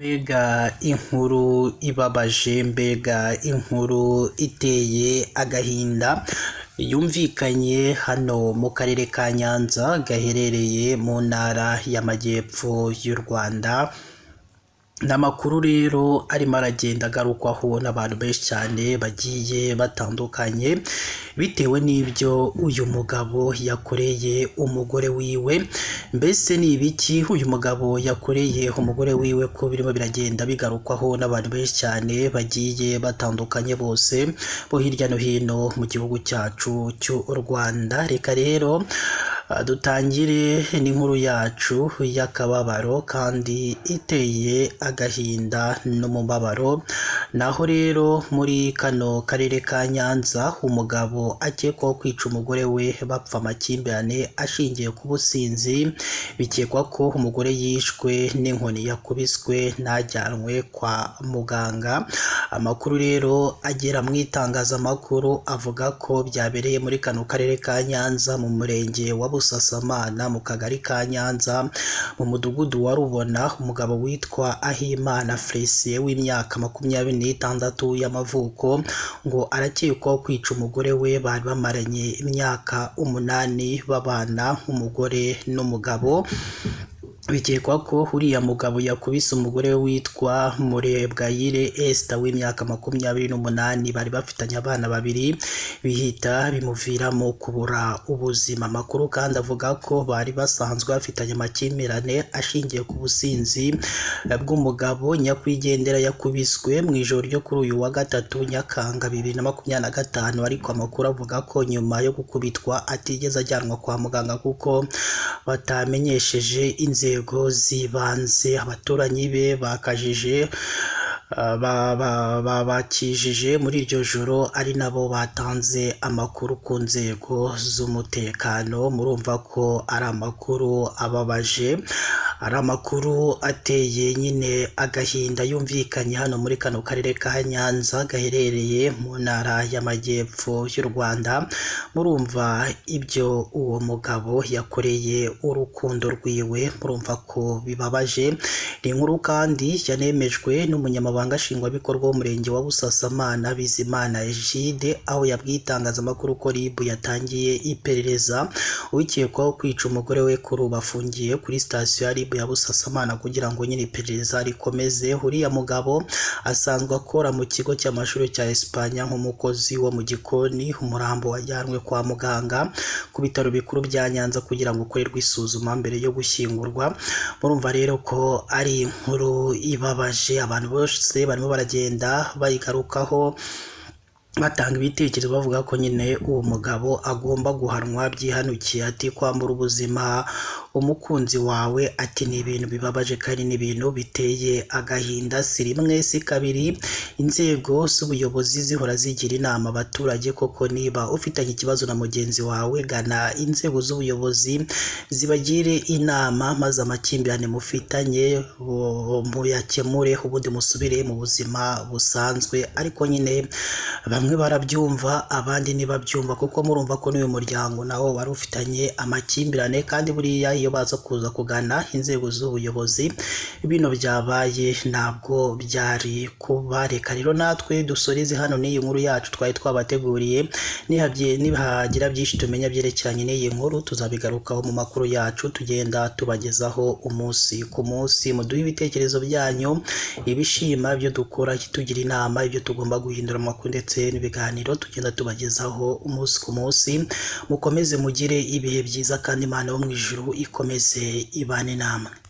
Mbega inkuru ibabaje, mbega inkuru iteye agahinda yumvikanye hano mu karere ka Nyanza gaherereye mu ntara y'Amajyepfo y'u Rwanda. Ni amakuru rero arimo aragenda agarukwaho n'abantu benshi cyane bagiye batandukanye, bitewe n'ibyo uyu mugabo yakoreye umugore wiwe. Mbese ni ibiki uyu mugabo yakoreye umugore wiwe ko birimo biragenda bigarukwaho n'abantu benshi cyane bagiye batandukanye bose bo hirya no hino mu gihugu cyacu cy'u Rwanda. Reka rero dutangire n'inkuru yacu y'akababaro kandi iteye agahinda n'umubabaro. Naho rero muri kano karere ka Nyanza umugabo akekwaho kwica umugore we bapfa amakimbirane ashingiye ku businzi, bikekwa ko umugore yishwe n'inkoni yakubiswe ntajyanwe kwa muganga. Amakuru rero agera mu itangazamakuru avuga ko byabereye muri kano karere ka Nyanza mu murenge wa Busasamana mu kagari ka Nyanza mu mudugudu wa Rubona, umugabo witwa Ahimana Felicien w'imyaka 26 y'amavuko ngo arakekwaho kwica umugore we bari bamaranye imyaka 8 babana nk'umugore n'umugabo. Bikekwa ko uriya mugabo yakubise umugore we witwa Murebwayire Esther w'imyaka 28 bari bafitanye abana babiri, bihita bimuviramo kubura ubuzima. Amakuru kandi avuga ko bari basanzwe bafitanye amakimbirane ashingiye ku businzi bw'umugabo. Nyakwigendera yakubiswe mu ijoro ryo kuri uyu wa gatatu Nyakanga 2025, ariko amakuru avuga ko nyuma yo gukubitwa atigeze ajyanwa kwa muganga kuko batamenyesheje inzego z'ibanze. Abaturanyi be bakajije babakijije muri iryo joro, ari nabo batanze amakuru ku nzego z'umutekano. Murumva ko ari amakuru ababaje, ari amakuru ateye nyine agahinda yumvikanye hano muri kano karere ka Nyanza gaherereye mu ntara y'Amajyepfo y'u Rwanda. Murumva ibyo uwo mugabo yakoreye urukundo rwiwe, murumva ko bibabaje. Ni inkuru kandi yanemejwe n'umunyamabanga nshingwabikorwa w'umurenge wa Busasamana Bizimana Egide, aho yabwiye itangazamakuru ko RIB yatangiye iperereza ukekwaho kwica umugore we kuri ubu afungiye kuri sitasiyo ya RIB ya Busasamana kugira ngo nyine iperereza rikomeze. Uriya mugabo asanzwe akora mu kigo cy'amashuri cya Espanya nk'umukozi wo mu gikoni. Umurambo wajyanwe kwa muganga ku bitaro bikuru bya Nyanza kugira ngo ukorerwe isuzuma mbere yo gushyingurwa. Murumva rero ko ari inkuru ibabaje, abantu bose barimo baragenda bayigarukaho batanga ibitekerezo bavuga ko nyine uwo mugabo agomba guhanwa byihanukiye. Ati kwambura ubuzima umukunzi wawe, ati ni ibintu bibabaje kandi ni ibintu biteye agahinda. Si rimwe si kabiri inzego z'ubuyobozi zihora zigira inama abaturage koko niba ufitanye ikibazo na mugenzi wawe gana inzego z'ubuyobozi zibagire inama, maze amakimbirane mufitanye muyakemure ubundi musubire mu buzima busanzwe. Ariko nyine bamwe barabyumva abandi ntibabyumva, kuko murumva ko n'uyu muryango nawo wari ufitanye amakimbirane, kandi buriya iyo baza kuza kugana inzego z'ubuyobozi bino byabaye ntabwo byari kuba. Reka rero natwe dusoreze hano n'iyi nkuru yacu twari twabateguriye. Nihagira byinshi tumenya byerekeranye n'iyi nkuru tuzabigarukaho mu makuru yacu tugenda tubagezaho umunsi ku munsi. Muduhe ibitekerezo byanyu, ibishima ibyo dukora, tugira inama ibyo tugomba guhindura amakuru ndetse n'ibiganiro tugenda tubagezaho umunsi ku munsi. Mukomeze mugire ibihe byiza kandi Imana yo mu ijuru ikomeze ibane namwe.